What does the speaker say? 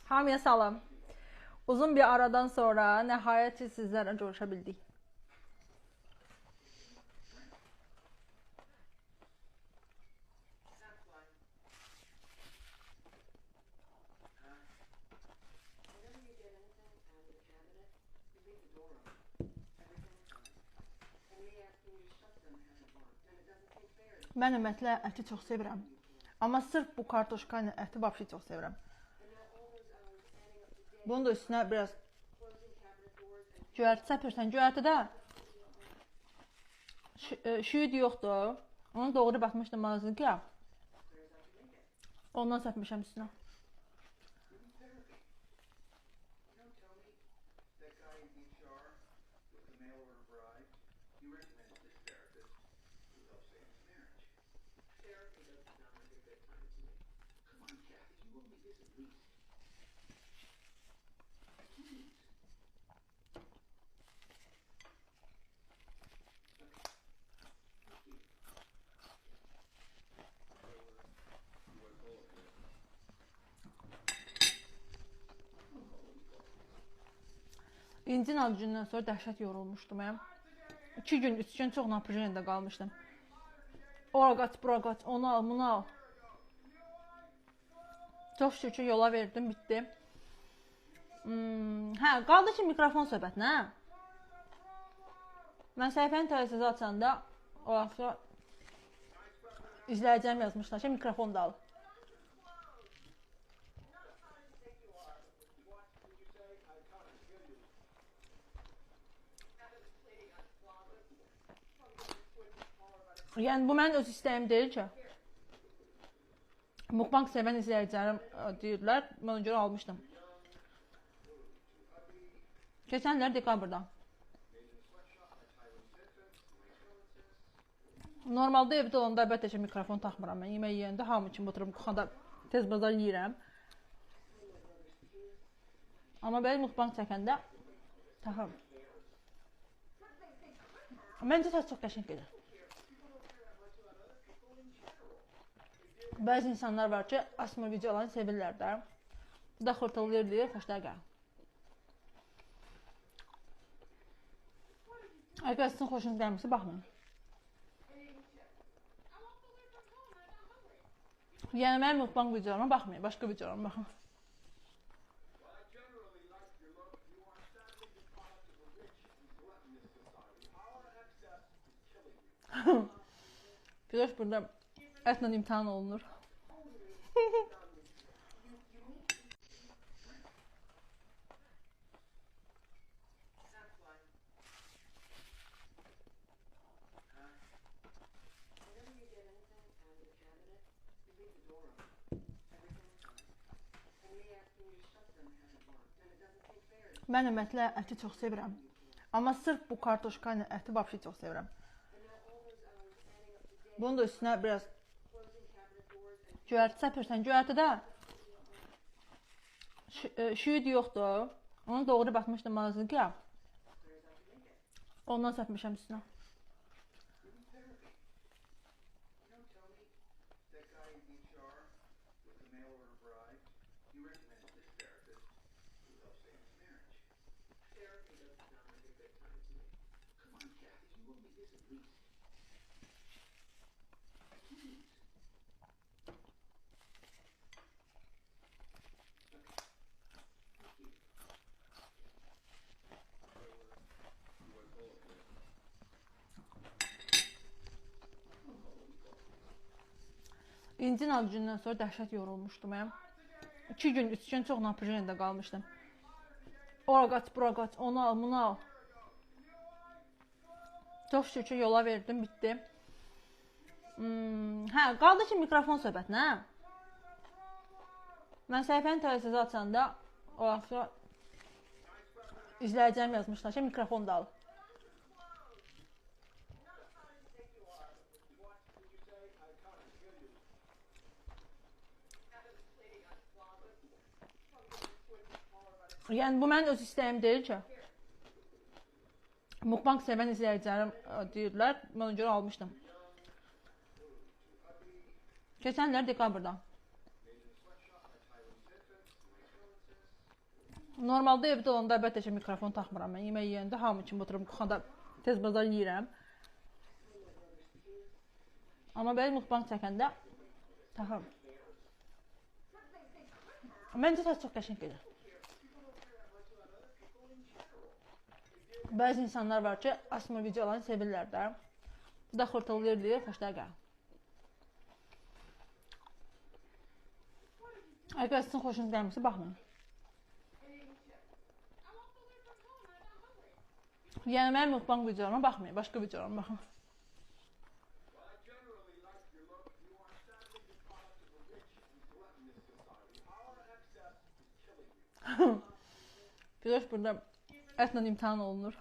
Hamıya salam. Uzun bir aradan sonra nəhayət ki sizlərlə görüşə bildik. Mən ümumiyyətlə əti çox sevirəm. Amma sırf bu kartoşka ilə əti vəbşi çox sevirəm. Bunun da üstünə biraz göyərti səpirsən. Göyərtidə şüyüd yoxdur. Onu doğru batmışdım mağazaya. Ondan səpmişəm üstünə. İncin gündən sonra dəhşət yorulmuşdum. 2 gün, 3 gün çox naprijenda qalmışdım. Ora qaç, bura qaç, onu al, bunu al. Çox şükür ki, yola verdim, bitdi. Hə, qaldı ki mikrofon söhbətinə. Mən səhifəni tələsiz açanda o vaxtda izləyəcəyim yazmışlar ki, mikrofon da al. Yəni, bu mənim öz istəyim deyil ki. Mukbang sevən izləyicilərim deyirlər, mən ona görə almışdım. Keçən illər dekabrda. Normalda evdə olanda əlbəttə ki, mikrofon taxmıram. Mən yemək yeyəndə hamı kimi oturum kuxanda tez bazar yeyirəm. Amma belə mukbang çəkəndə taxıram. Məncə səs çox qəşəng gedir. Bəzi insanlar var ki, asma videolarını sevirlər də. Bu da xırtılayır deyir, xoşlar gəlir. Əgər sizin xoşunuz gəlmirsə, baxmayın. Yəni, mənim mukbang videolarıma baxmayın, başqa videolarıma baxın. Firoş burada ətlə imtahan olunur. Mən ümumiyyətlə əti çox sevirəm. Amma sırf bu kartoşka ilə əti vəbşi çox sevirəm. Bunun da üstünə biraz göyərti səpirsən. Göyərtidə şüyüd yoxdur. Onu doğru batmışdım mağazaya. Ondan səpmişəm üstünə. İncin gündən sonra dəhşət yorulmuşdum. 2 gün, 3 gün çox naprijenda qalmışdım. Ora qaç, bura qaç, onu al, bunu al. Çox şükür ki, yola verdim, bitdi. Hə, qaldı ki mikrofon söhbətinə. Mən səhifəni tələsiz açanda o vaxtda izləyəcəyim yazmışlar ki, mikrofon da al. Yəni, bu mənim öz istəyim deyil ki. Mukbang sevən izləyicilərim deyirlər, mən ona görə almışdım. Keçən illər dekabrda. Normalda evdə olanda əlbəttə ki, mikrofon taxmıram. Mən yemək yeyəndə hamı kimi oturum kuxanda tez bazar yeyirəm. Amma belə mukbang çəkəndə taxıram. Məncə səs çox qəşəng gedir. Bəzi insanlar var ki, asma videolarını sevirlər də. Bu da xırtılayır deyir, xoşlar gəlir. Əgər sizin xoşunuz gəlmirsə, baxmayın. Yəni, mənim mukbang videolarıma baxmayın, başqa videolarıma baxın. Firoş burada ətlə imtahan olunur.